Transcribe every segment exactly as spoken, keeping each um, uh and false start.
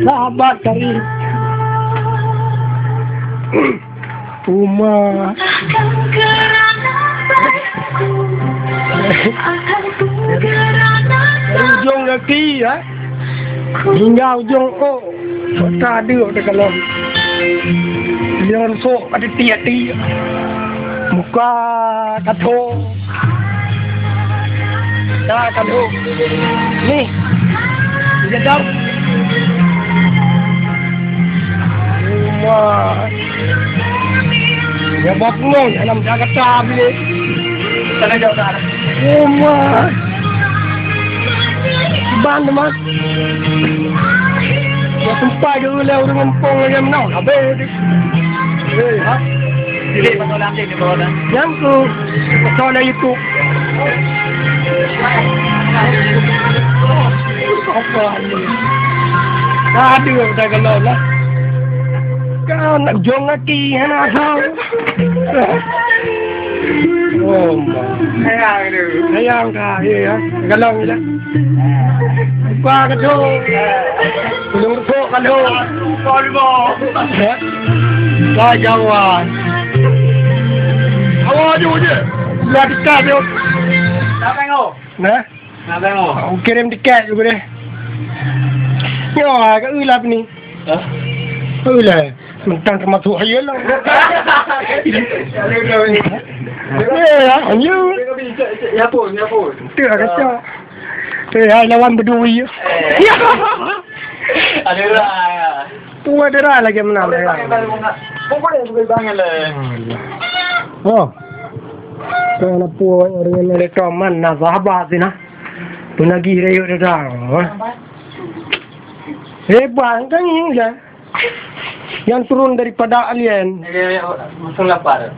Sahabat karib. Uma. Dari ujong kaki, ya. Hingga ujong kok. Kota deuek teukalon. Lôn sôk ka tiek-tiek. Muka ka tho. Dah ka tho. Ni. Dia tahu. Rumah. Ya, bak ngong, dalam Jakarta, bini. Sana jauh dah. Rumah. Ban, teman. Ya, sempat je uleh ureueng gampông lagèe meunan. Habéh. Eh, ha? Nyang ku, soal YouTube. Apa ni? Aduh, dah kalau lah. Kan nak jong lagi, hana asal. Oh, sayang tu. Sayang dah, ya, ya. Kalau ni dah. Buka ka tu. Ulôn rukok ka lhok. Ka lima. Hah? Ka Jawa. Awak aju je. Lah dekat tu. Siapa yang ngau? Nah. Siapa yang ngau? Aku kirim tiket juga deh. Nyoh, ka ulap ni. Hah? Ulap. Mentang termasuk hayal lah. Eh, ya, hayal. Ya pun, ya pun. Tu lah kata. Eh, hai lawan berduri. Eh. Ada lah. Tu ada lah lagi menang. Boleh bang, boleh bang. Boleh, boleh bang, ya lah. Oh. Kan apa orang yang ada teman, nah, sahabat sih, nah. Pun lagi dia yuk datang, ha? Hebat kan ni, ya? Yang turun daripada alien. Ya, ya, ya, busung lapar.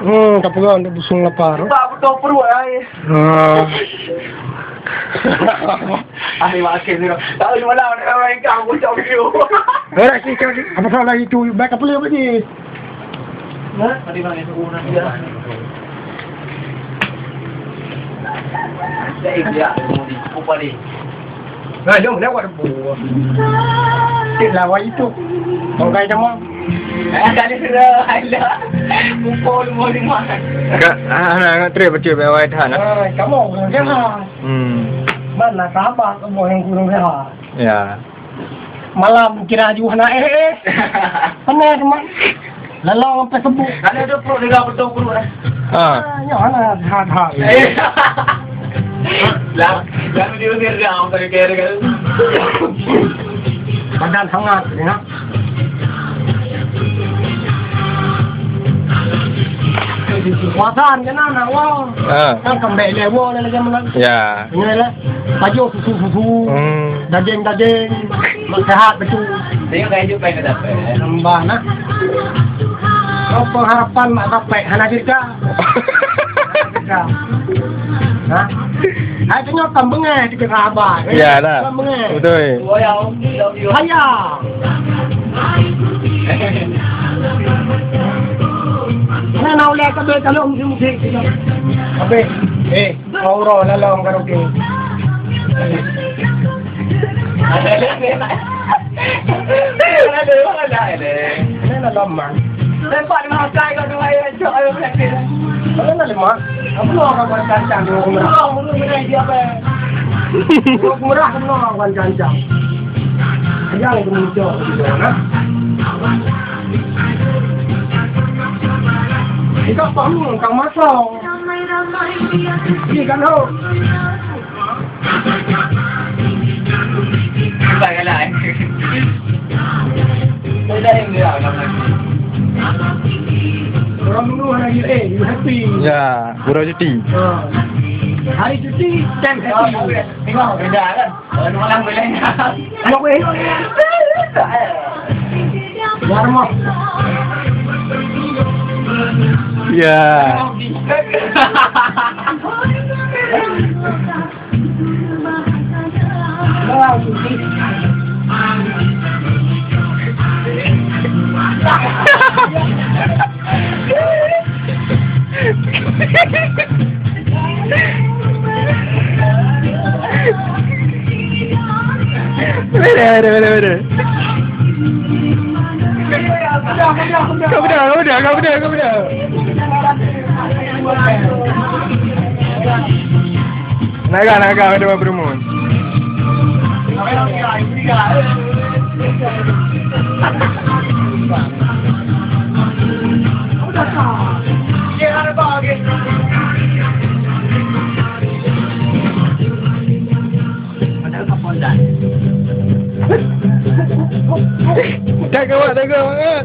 Hmm, tak pegang untuk busung lapar. Tak betul perut ai. Ah. Ai makin ni. Tak ada malam nak main kau buat video. Beres ni kau apa salah itu? Baik apa lagi ni? Nah, tadi bang itu urang dia. Saya dia mau di kupa ni. Nah, jom lewat bu. Cik lawan itu. Orang kaya sama. Eh, tadi sudah ada. Pukul lima lima. Kak, ah, nah, ngantri betul bawa dah nah. Ah, kamu orang sehat. Hmm. Mana sahabat kamu yang kurang sehat? Ya. Malam kira aju hana eh, eh. Penuh teman. Lalu sampai sebut. Ada tu perut dia betul perut eh. Ha. Ah, ya hana sehat-sehat. Eh. Lah, lah dia dia dia orang kaya kaya kan. Badan hangat ya. Puasa kan kena nak wah. Ha. Kan kembali dia wah lagi mana. Ya. Ini lah. Pajoh susu-susu, hmm, daging-daging, mak sehat betul. Tengok kayu pai ke dapat. Nambah nah. Kau pengharapan mak dapat hana cerita. Cerita. Ha? Hai tengok kan bengai di tengah abah. Ya dah. Kan bengai. Betul. Oh ya, ya, ya. Saya. Mana nak ulai kau kalau musik-musik. Habis. Eh. Aura lalang karaoke. Ada lagi. Ada lagi. Mana lama? Lepas lima kali kau dua ayat cok ayat sakit. Mana lima? Kamu mau kawan kancang di rumah? Kamu mau dia apa? Di rumah kamu mau kawan kancang. Jangan itu muncul di sana. Kita paham kau masuk. Iya kan, ho? Bukan galak, eh. Saya dah yang gerak, kawan. Orang dulu lagi, eh, you happy. Ya, gurau cuti. Ha. Hari cuti, time happy. Tengok, beda kan? Kalau malam boleh. Anak weh. Warma. Ya. Kau bedah, kau bedah, kau bedah, kau bedah. Naga, naga, ada orang perumun. Dah gawat, dah gawat.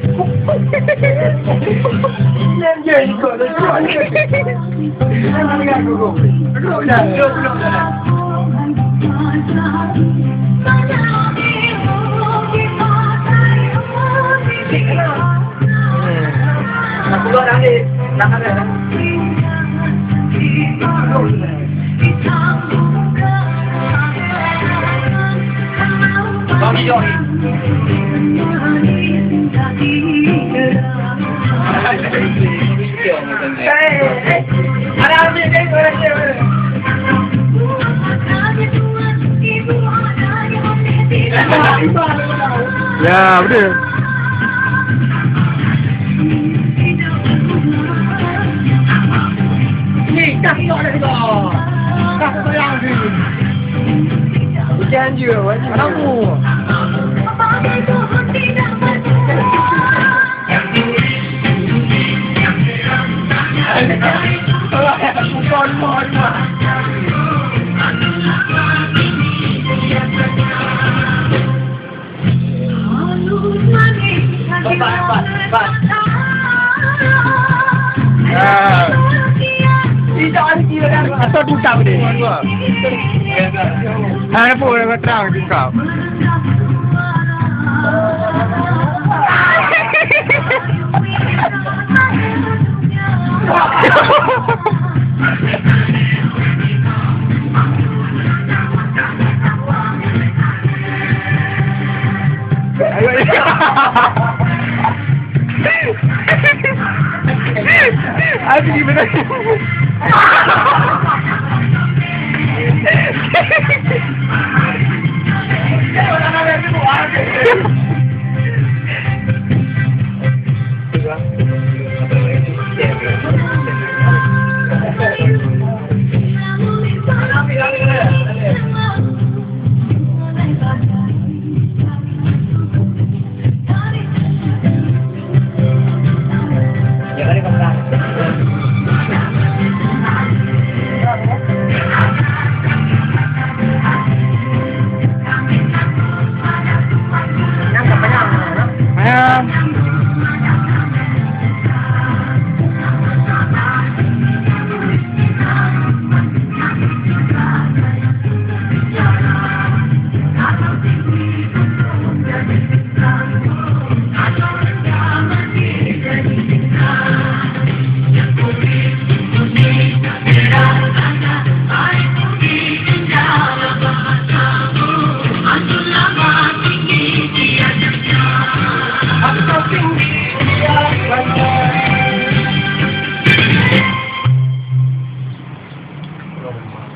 Ya, betul. Ni, kah tengok dah tengok. Kah sayang ni. Hujan je, hujan je. Kamu. Atau tingkap dia. Ha, apa orang terang tingkap? Abi gimana?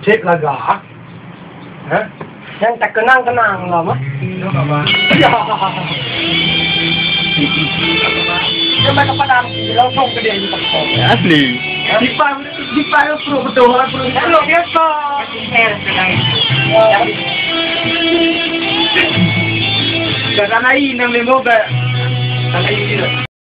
Cek lagak. Hah? Nyang takeunang-keunang lom, ah. Ya. Cuma kepada langsung ke dia. Asli. Dipan, dipan perut betul, perut. Kalau biasa. Dah tanah air enam lima belas. Tanah air.